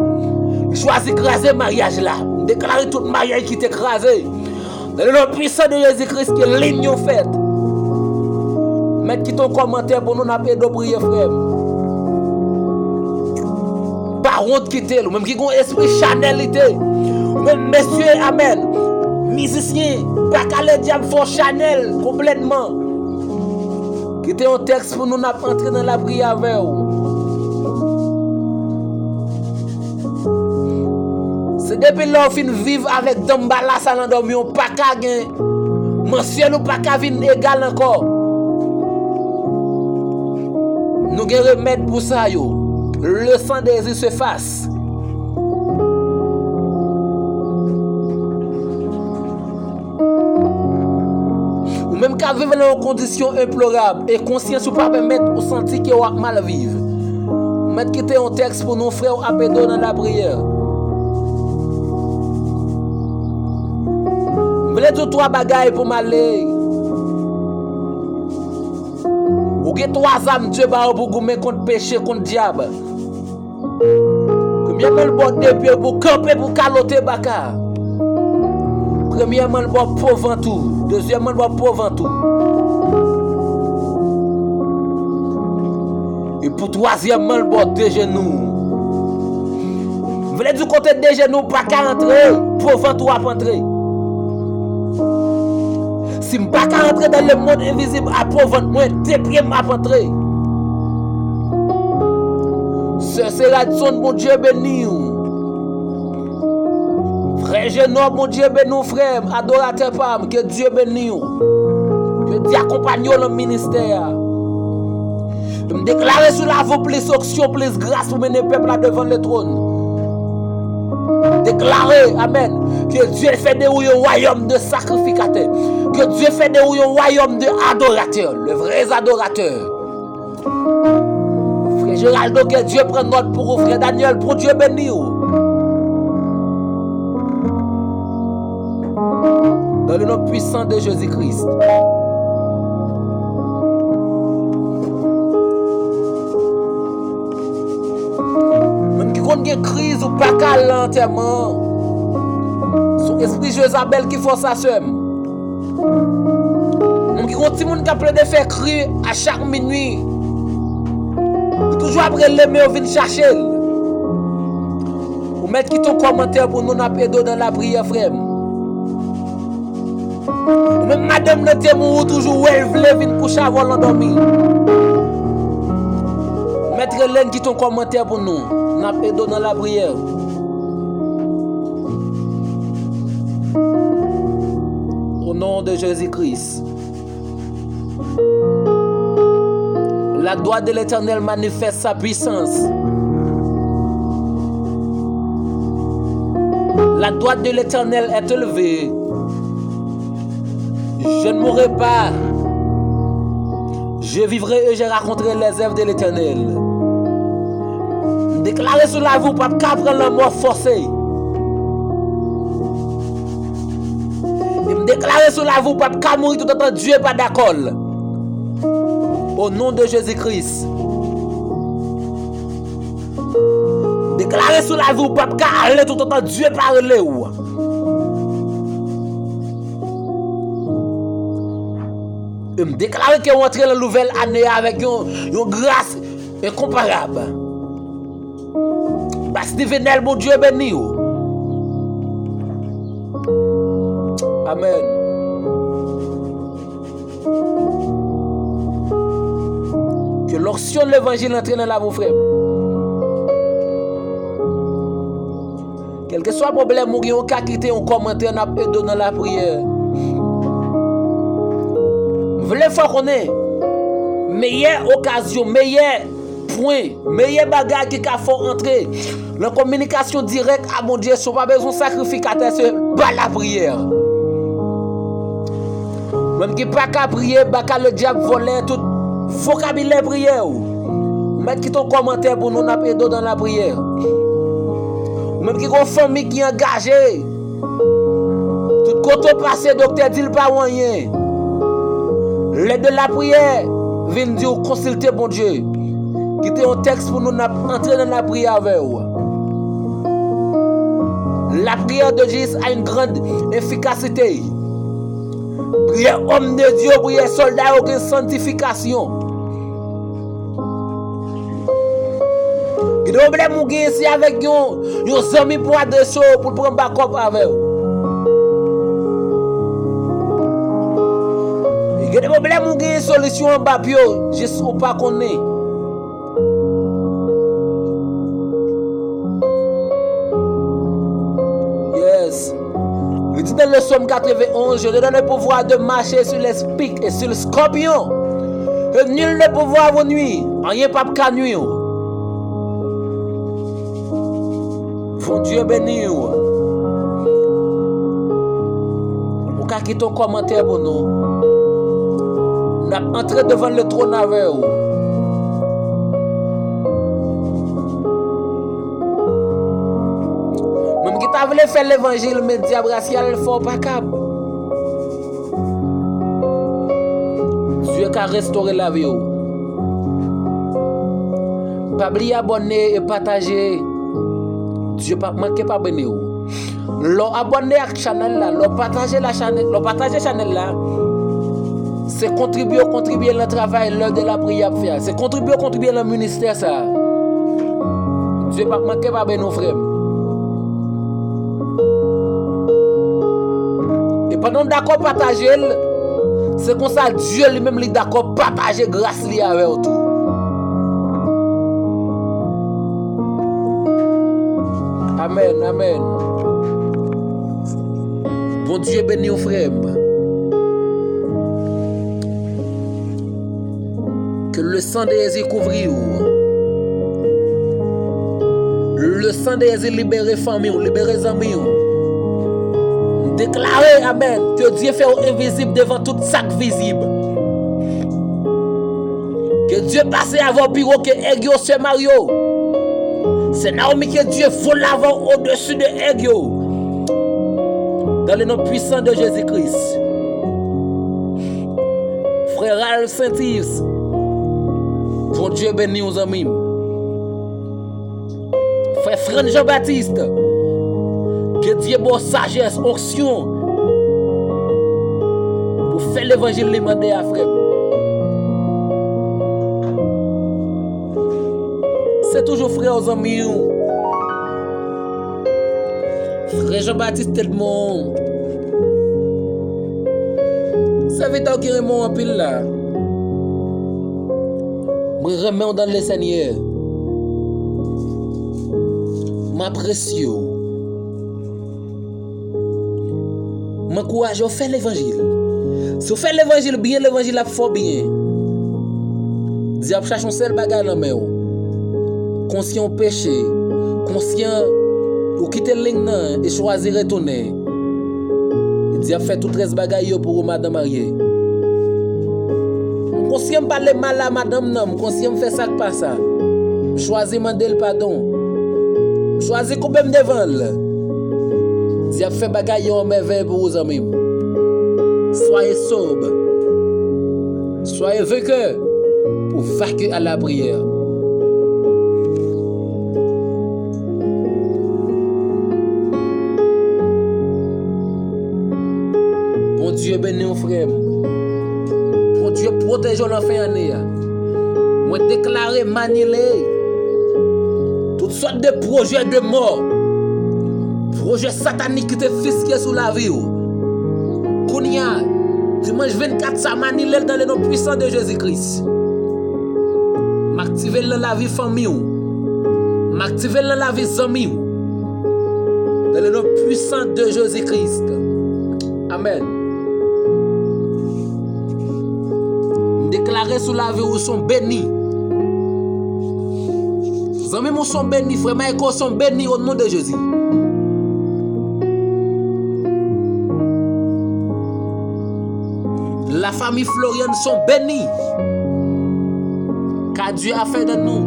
Li chwazi kraze maryaj la. M deklare tout maryaj ki te kraze. Dans le nom puissant de Jésus-Christ, ke linyon fèt. Mèt kite yon kòmantè pou nou, n ap ede w priye, frè m. Pa wont kite l, ou menm ki gon espri chanèlite. Ou menm mesye, amèn. Mizisyen, pa ka lè dyab fè w chanèl konplètman. Kite yon tèks pou nou, n ap antre nan lapriyè avè w. Se depi lè w fin viv avèk danmbala sa nan dòmi w, pa ka gen mansyèl ou pa ka vin egal ankò. Nou gen remèd pou sa yo. Le sang de Jésus se fas. Ou menm k ap viv nan yon kondisyon deplorab e konsyans ou pa pèmèt ou santi ke w ap mal viv, ou mèt kite yon tèks pou nou, frè w ap ede w nan lapriyè. M vle di w twa bagay pou m ale. Ou gen twa zam Dye ba w pou goumen kont peche, kont dyab. Premyèman, l ba w de pye pou w kanpe, pou w kalote baka. Premyèman, l ba w po vant ou. Dezyèmman, l ba w po vant ou. E pou twazyèmman, l ba w de jenou. M vle di kote de jenou pa ka antre, po vant ou ap antre. Si m pa ka antre dans le monde invisible, a po vant mwen, de pye m ap antre. Sè Seradson, Bondye beni w. Frè Jenòb, Bondye beni w, frè m, adoratè pa m, ke Dye beni w. Ke Dye akonpanye w nan ministè a. M deklare sou lavi w plis onksyon, plis gras pou mennen pèp la devan letwòn. M deklare, amèn, ke Dye fè de ou yon wayòm de sakrifikatè. Ke Dye fè de ou yon wayòm de adoratè, le vrè adoratè. Frè Geraldo, ke Dye pran nòt pou ou, frè Daniel, pou Dye beni w. Dans le nom puissant de Jésus-Christ. Menm ki konn gen kriz ou pa ka al nan antèman an. Se yon espri Jezabèl ki fè w sa, sè m. Menm ki konn timoun k ap plede fè kri a chak minui. Li toujou ap rele, men yo vin chache l. Ou mèt kite yon kòmantè pou nou, n ap ede w nan lapriyè, frè m. Ou menm madanm nan te mouri, ou toujou wè l vle vin kouche avè w nan dòmi. Ou mèt rele n, kite yon kòmantè pou nou. N ap ede w nan lapriyè. Au nom de Jésus-Christ. La gloire de l'Éternel manifeste sa puissance. La gloire de l'Éternel est élevée. Je ne mourrai pas. Je vivrai et je raconterai les œuvres de l'Éternel. M deklare sou lavi w, w p ap ka pran lanmò fòse. E m deklare sou lavi w, w p ap ka mouri toutotan Dye pa dakò l. Au nom de Jésus-Christ. M deklare sou lavi w, w p ap ka ale toutotan Dye pa rele w. E m deklare ke w antre nan nouvèl ane a avèk yon, yon gras enkonparab. Bas Divinèl, Bondye beni w. Amèn. Ke lonksyon levanjil antre nan lavi w, frè m. Kèlkeswa pwoblèm ou gen, ou ka kite yon kòmantè, n ap ede w nan lapriyè. M vle fè w konnen, meyè okazyon, meyè pwen, meyè bagay ki ka fè w antre nan kominikasyon dirèk a Bondye, si w pa bezwen sakrifikatè, se pa lapriyè. Ou menm ki pa ka priye, baka ledyab vòlè tout vokabilè priyè w. Ou mèt kite yon kòmantè pou nou, n ap ede w nan lapriyè. Ou menm ki gen yon fanmi ki angaje, tout kote w pase, doktè di l pa wè anyen. Lè de lapriyè vin di w konsilte Bondye. Kite yon tèks pou nou, n ap antre nan lapriyè avè w. La prière de Jésus a une grande efficacité. Priyè òm de Dye, priyè sòlda yo gen santifikasyon. Gen de pwoblèm ou gen, se avèk yon, yon zanmi pou adrese w, pou l pran bakòp avè w. Gen de pwoblèm ou gen, solisyon anba pye w, jis ou pa konnen. Yes. Li di nan le Psaume quatre-vingt-onze, je te donne le pouvoir de marcher sur les pics et sur le scorpion. Et nul ne pourra vous nuire. Anyen p ap ka nwi w. Bondye beni w. Ou ka kite yon kòmantè pou nou. N ap antre devan le twòn avè w. Menm ki ta vle fè levanjil, men dyab rasyal fè w pa kab. Dye ka restore lavi w. Pa bliye abòne e pataje. Dye p ap manke pa beni w. Lè w abòne ak chanèl la, lè w pataje la chanèl, lè w pataje chanèl la, se kontribye w kontribye nan travay lè de lapriyè ap fè a. Se kontribye w kontribye nan ministè sa a. Dye p ap manke pa beni w, frè m. E pandan w dakò pataje l, se konsa Dye li menm li dakò pataje gras li avè w tou. Amèn, amèn. Bondye beni w, frè m. Ke le san de Jezi kouvri w. Le san de Jezi libere fanmi w, libere zanmi w. M deklare, amèn, ke Dye fè w envizib devan tout sa k vizib. Ke Dye pase avè w pi wo ke èg yo, sè Mario. Sè Naomi, ke Dye vole avè w odesi de èg yo. Dans le nom puissant de Jésus-Christ. Frè Ralph Saint-Yves, Bondye beni w, zanmi m. Frè Frantz Jean Baptiste, ke Dye ba w sajès, onksyon pou fè levanjil li mande a, frè m. toujou frè w, zanmi w. Frè Jean-Baptiste Edmond. Sèvitè w ki renmen w anpil la. Mwen renmen w dans le Seigneur. M apresye w. M ankouraje w fè levanjil. Si w fè levanjil byen, levanjil ap fè w byen. Dyab chache yon sèl bagay nan men w. Konsyan w peche. Konsyan ou kite liy nan e chwazi retounen. Dyab fè tout rès bagay yo pou ou, madanm marye. M konsyan m pale mal a madanm nan, m konsyan m fè sa k pa sa. M chwazi mande l padon. M chwazi koupe m devan l. Dyab fè bagay yo an mèvèy pou ou, zanmi m. Soyez sobre. Soyez vainqueurs pour vaquer à la prière. Bondye beni w, frè m. Bondye pwoteje w nan fen ane a. Mwen deklare m anile tout sòt de pwojè de mò, pwojè satanik ki te fiske sou lavi w. Kounye a, dimanch vennkat sa, m anile l dans le nom puissant de Jésus-Christ. M aktive l nan lavi fanmi w. M aktive l nan lavi zanmi w. Dans le nom puissant de Jésus-Christ. Amèn. M deklare sou lavi w, ou s on beni. Zanmi m, ou s on beni. Frè Michael, ou s on beni au nom de Jésus. La famille Florian s on beni. Car Dieu a fait de nous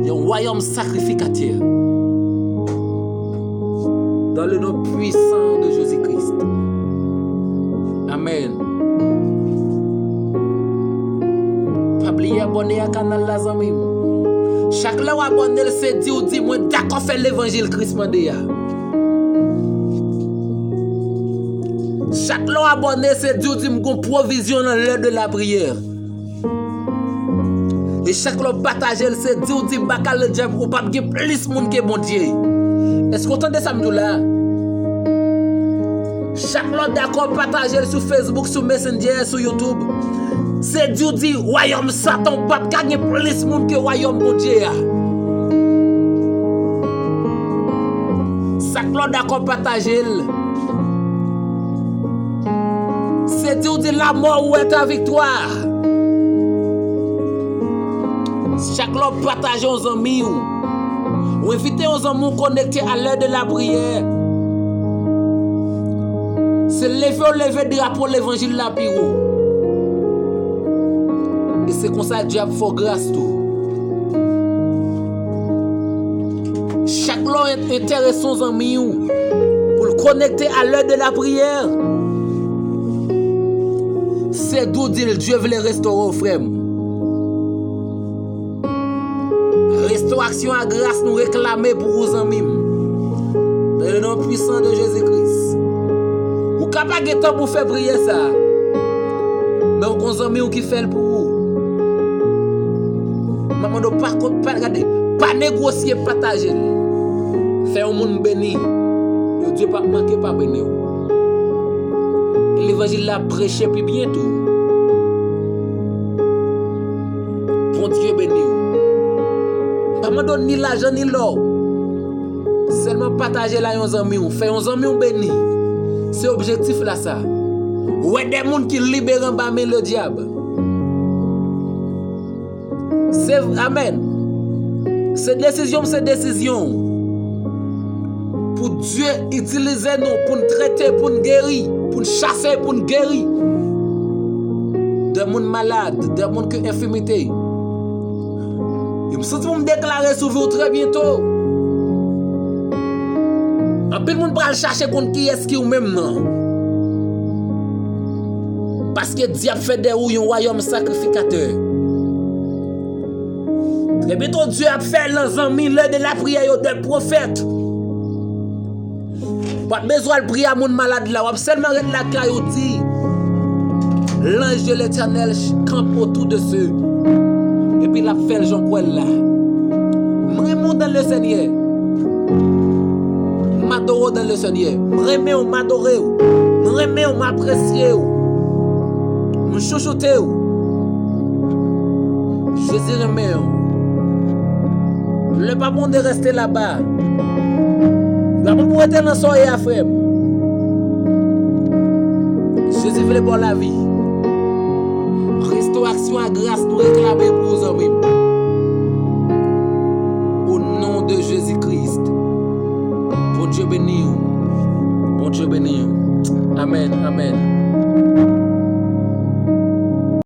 un royaume sacrificateur. Dans le nom puissant de Jésus-Christ. Amèn. Pa bliye abòne a kanal la, zanmi m. Chak lè w abòne l, se di w di, "Mwen dakò fè levanjil Kris mande a." Chak lè w abòne, se di w di, "M gon pwovizyon nan lè de la priyè." E chak lè w pataje l, se di w di, "M pa ka al nan dyab, ou p ap gen plis moun ke Bondye." Èske w tande sa m di w la? Chak lè w dakò pataje l sou Facebook, sou Messenger, sou YouTube, se di w di, "Wayòm Satan, ou p ap ka gen plis moun ke wayòm Bondye a." Chak lè w dakò pataje l, se di w di, "La mort, où est ta victoire?" Chak lè w pataje yon zanmi w, ou envite yon zanmi w konekte a lè de la priyè, se leve w leve drapo levanjil la pi wo. E se konsa Dye ap fè w gras tou. Chak lè w en- enterese yon zanmi w pou l konekte a lè de la priyè, se di w di l Dye vle restore w, frè m. Restoraksyon a gras nou reklame pou ou, zanmi m. Dans le nom puissant de Jésus-Christ. Ou ka pa gen tan pou fè priyè sa a, men ou gon zanmi w ki fè l pou ou. M ap mande w pa kont, pa gade, pa negosye, pataje l. Fè yon moun beni. Yon Dye p ap manke pa beni w. E levanjil la ap preche pi byen tou. Bondye beni w. M pa mande w ni lajan ni lò. Sèlman pataje l a yon zanmi w. Fè yon zanmi w beni. Se objektif la sa. Ou wè de moun ki libere anba men ledyab. Se, amèn. Se desizyon m, se desizyon w. Pou Dye itilize nou, pou n trete, pou n geri, pou n chase, pou n geri. De moun malad, de moun ki enfimite. E m santi pou m deklare sou vi w trè byento. Anpil moun pral chache konn kiyès ki ou menm nan. Paske Dye ap fè de ou yon wayòm sakrifikatè. Trè byento, Dye ap fè nan zanmi lè de lapriyè yo de pwofèt. W ap bezwen al priye a moun malad la, w ap sèlman ret lakay ou di, L'ange de l'Éternel campe autour de ceux. Epi l ap fè l jan w kwè l la. M renmen w dans le Seigneur. M adore w dans le Seigneur. M renmen w, m adore w. M renmen w, m apresye w. M chouchoute w. Jezi renmen w. Lè pa bon de reste laba. Li pa bon pou rete nan sa w ye a, frè m. Jezi vle ba w lavi. Restorasyon a gras nou reklame pou ou, zanmi m. O non de Jezi Kris. Bondye beni w. Bondye beni w. Amèn, amèn.